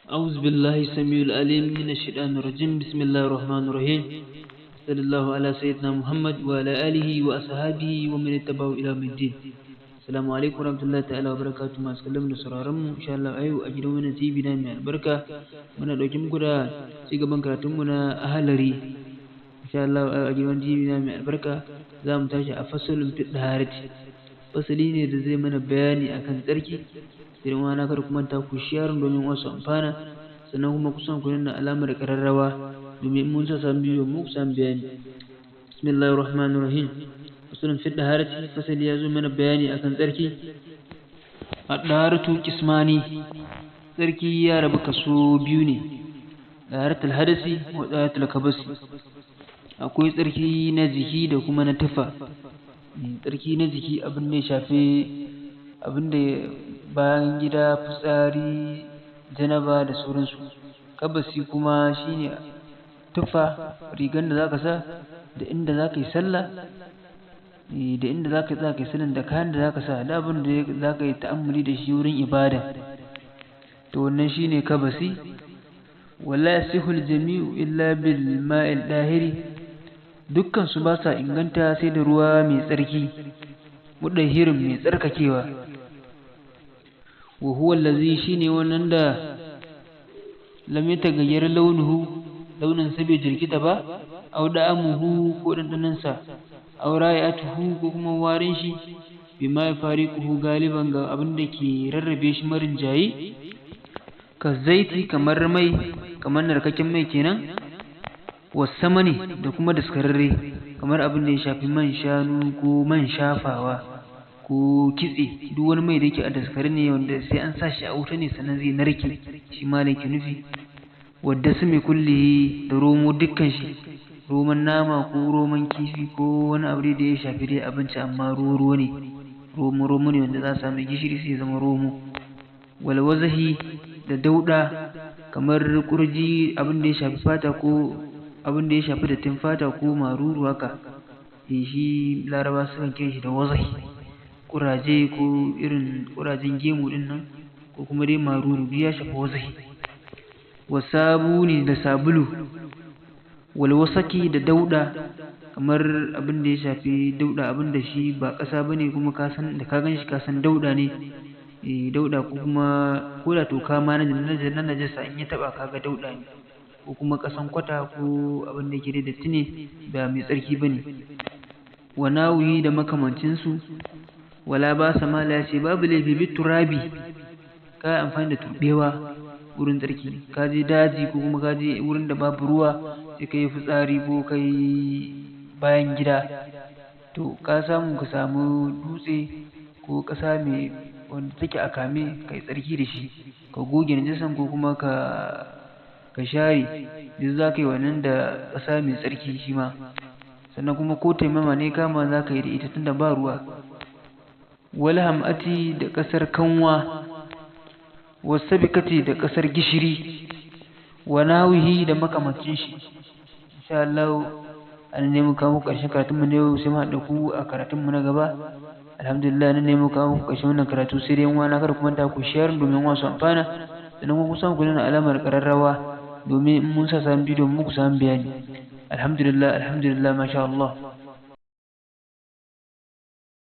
أعوذ بالله السميع العليم من الشيطان الرجيم. بسم الله الرحمن الرحيم. صلى الله على سيدنا محمد وعلى آله وأصحابه ومن اتبعه إلى يوم الدين. Assalamu alaikum warahmatullahi ta'ala wabarakatuh. Masu kallon da sauraron mu, insha Allah a yau a gidan wannan TV na mai albarka muna ɗauke muku da ci gaban karatun mu na Ahalari. Insha Allah a yau a gidan TV na mai albarka za mu tashi a fasalin fi ɗaharati. Fasali ne da zai mana bayani akan tsarki. Sai na kada ku manta ku share domin wasu amfana, sannan kuma kusan ku danna alamar ƙararrawa domin mun sa sabon bidiyo mu ku samu bayani. Bismillahir rahmanir rahim. Fasalin fi ɗaharati, fasali ya zo mana bayani akan tsarki. Ɗaharatu kismani, tsarki ya rabu kaso biyu ne: ɗaharatul hadasi wa ɗaharatul kabasi. Akwai tsarki na jiki da kuma na tufa. Tsarki na jiki abin da ya shafi abin da bayan gida, fitsari, janaba da sauransu. Kabasi kuma shine tufa, rigan da zaka sa da inda zaka yi sallah, da inda zaka tsaya kai sallan, da kayan da zaka sa, da abin da zaka yi ta'ammuli da shi wurin ibada, to wannan shine kabasi. Wala yasihul jami'u illa bil ma'il dahiri, dukkan su ba sa inganta sai da ruwa mai tsarki, mudahirin, mai tsarkakewa. Wa huwa allazi, shine wannan da lam yataghayyar launuhu, launin sa bai jirkita ba, aw da'amuhu, ko dandanan sa, aw ra'ayatuhu, ko kuma warin shi, bima yafariquhu galiban, ga abin da ke rarrabe shi marin jayi, ka zaiti, kamar mai, kamar narkakken mai kenan, wasamani, da kuma daskararre, kamar abin da ya shafi man shanu ko man shafawa ko kitse, duk wani mai da yake a daskare ne wanda sai an sa shi a wuta ne sannan zai narke, shi ma ne ke nufi. Wadda su mai kulli, da romo dukkan shi, roman nama ko roman kifi ko wani abu da ya shafi dai abinci amma ruwa ne, romo romo ne wanda za a samu gishiri sai zama romo. Walwazahi, da dauda, kamar kurji, abin da ya shafi fata ko abin da ya shafi dattin fata ko maruru haka, shi Laraba sukan kira shi da wazahi, kuraje ko irin kurajen gemu din nan ko kuma dai maruru, duk ya shafi wazahi. Wa sabuni, da sabulu. Walwasaki, da dauda, kamar abin da ya shafi dauda, abin da shi ba ƙasa bane kuma ka san da ka ganshi ka san dauda ne, eh, dauda, ko kuma ko da toka ma na najasa in ya taba kaga dauda ne, ko kuma ƙasan kwata ko abin da yake da datti ne ba mai tsarki bane. Wa nawiyi, da makamancin su. Wala ba sa mala ce, babu laifi bi turabi, ka amfani da turbewa wurin tsarki. Ka je daji ko kuma ka je wurin da babu ruwa, sai ka yi fitsari ko ka yi bayan gida, to ka samu ka samu dutse ko ƙasa mai wanda take a kame, ka yi tsarki da shi, ka goge najasan ko kuma ka share, duk za ka yi wannan da ƙasa mai tsarki shi ma. Sannan kuma ko taimama ne kama za ka yi da ita tunda ba ruwa. Wal ham'ati, da ƙasar kanwa. Wasabikati, da ƙasar gishiri. Wa nawihi, da makamancin shi. Insha Allah an nemi kawo muku ƙarshen karatun mu ne yau, sai mu haɗa ku a karatun mu na gaba. Alhamdulillah, nan ne mu kawo muku ƙarshen wannan karatu. Sai dai yan uwana, kada ku manta ku share domin wasu amfana, sannan kuma ku samu ku nuna alamar ƙararrawa domin in mun sa sabon bidiyo mu ku samu bayani. Alhamdulillah, alhamdulillah, masha Allah.